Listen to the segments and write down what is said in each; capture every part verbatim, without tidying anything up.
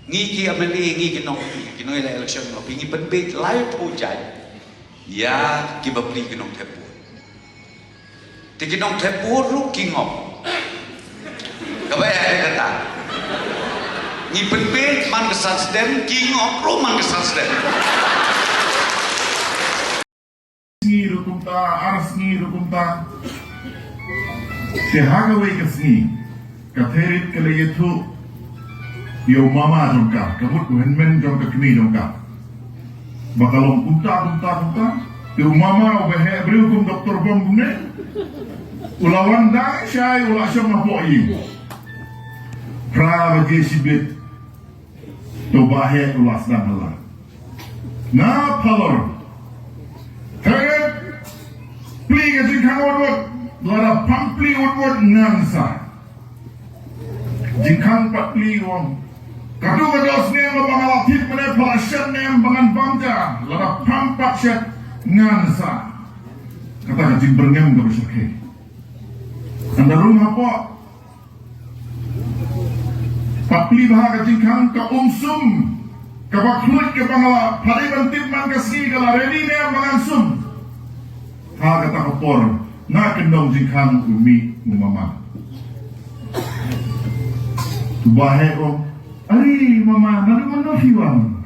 Ngi ki M L A, ngi ki nongpyni, ki nongïaleh election nongpyni, ngi pynbeit laiphew jaiñ ïa ki bapli ki nongthep vote. Te ki nongthep vote ruh ki ngop. Kaba ïa kata, ngi pynbeit man ka san snem, ki ngop ruh man ka san snem. Sngi ruh kumta, ar sngi ruh kumta. Te ha kawei ka sngi, ka Theirit ka la ïathuh ïa u mama jong ka, ka mut u hynmen jong ka kmie jong ka, ba ka long kumta, kumta, kumta. Te u mama uba heh briew kum doktor bom kumne, u la wan dang shai, u la shong hapoh ïing. Phra baje shibit, to ba heh u la sdang hala. Na phalor, Theirit, plie ka jingkhang wut wut. Lada pham plie wut wut ngan sa. Jingkhang pat plie, u ong. Katto katne snem ba nga la thied mynne, pha la shet ne em ba ngan bam ja. Lada pham pat shet ngan sa. Kata ka jingbyrngem kaba shyrkhei. Ynda rung hapoh, pat plie bha ka jingkhang, ka um sum kaba khluit kaba nga la, pha dei ban tip man ka sngi ka la ready ne em ba ngan sum. Ha kata ka por, na kyndong jingkhang u mih u mama. Uba heh u ong, "Ari mama, naduh mynno phi wan?"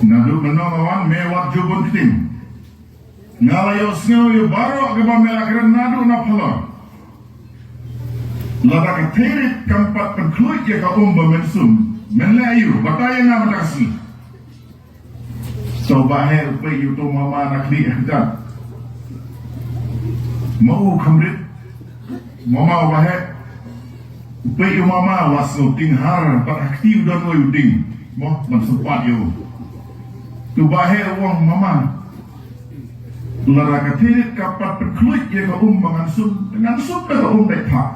"Naduh mynno nga wan, me wat ju bun ktien. Nga la ïohsngew ïa baroh kaba me la kren naduh na phalor. Lada ka Theirit kam pat pynkhluit ïa ka um ba men sum, men leh aïu? Batai ïa nga mynta ka sngi." To ba heh u peit ïa uto u mama na khlieh ha kjat. Ma u kham rit. Mama uba heh. U peit ïa u mama, wat sngewtieng har, bad ha kti u don uwei u dieng. Mo, ban sympat ïa u. Te uba heh u ong, "Mama, lada ka Theirit ka pat pynkhluit ïa ka um ba ngan sum, ngan sum da ka um dei phah."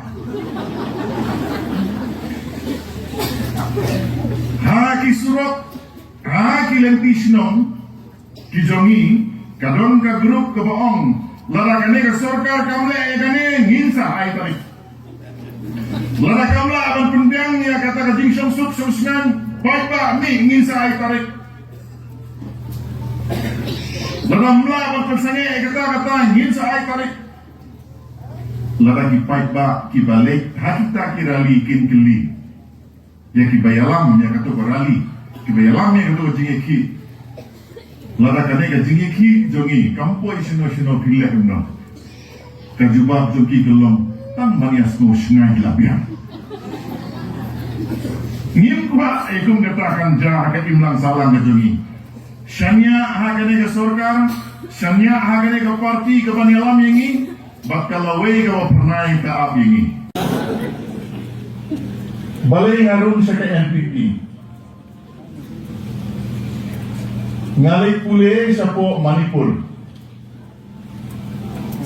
Ha ki surok, ha ki lynti shnong ki jong ngi, ka don ka group kaba ong, "Lada kane ka sorkar kam leh ïa kane, ngin sa ai tarik. Lada kam lah ban pynbiang ïa kata ka jingshong suk shong shngain, paidbah mih, ngin sa ai tarik. Lada kam lah ban pynsangeh ïa kata kata, ngin sa ai tarik." Lada ki paidbah kiba leit ha kita ki rally kin kylli ïa kiba ïalam ïa kato ka rally, kiba ïalam ïa kato ka jingïakhih, "Lada kane ka jingïakhih jong ngi kam poi shano shano, phi leh kumno?" Ka jubab jong ki ka long, "Tang ban ïa sngew shngain la biang." Ngim kwah ïa kum kata kan jia ha ka imlang sahlang ka jong ngi. Shaniah ha kane ka sorkar, shaniah ha kane ka party kaban ïalam ïa ngi, bad ka lawei kaba phyrnai ka ap ïa ngi. Balei nga rung sha ka N P P? Nga leit pule shapoh Manipur.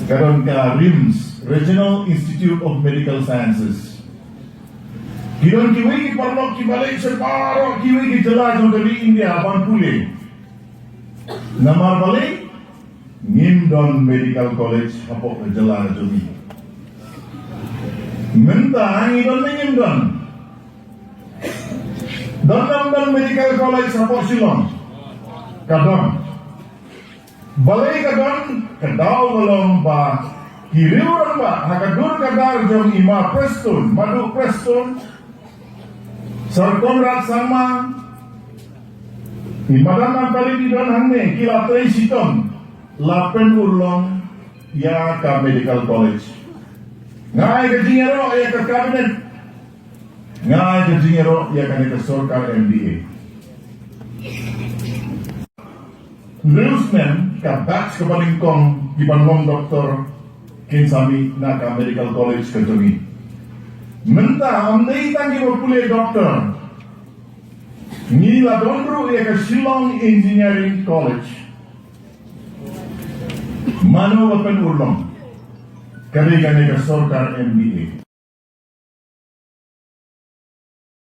Ka don ka RIMS, Regional Institute of Medical Sciences. Ki don kiwei ki paralok kiba leit sha baroh kiwei ki jylla jong ka ri India ban pule. Namar balei? Ngim don medical college hapoh ka jylla ka jong ngi. Mynta ngi don ne ngim don? Don ne ym don medical college hapoh Shillong? Ka don. Balei ka don? Ka daw ka long ba ki riew rangbah ha ka dur ka dar jong i Ma Prestone, Madam Prestone, Sir Conrad Sangma, i Madan Ampari, i don hangne, ki la trei shitom, la pynurlong ïa ka medical college. Nga ai ka jingïaroh ïa ka cabinet, nga ai ka jingïaroh ïa kane ka sorkar M D A. Hynriew snem ka batch kaba nyngkong kiban long doktor kin sa mih na ka medical college ka jong ngi. Mynta ym dei tang kiba pule doktor, ngi la don ruh ïa ka Shillong Engineering College. Mano ba pynurlong? Ka dei kane ka sorkar M D A.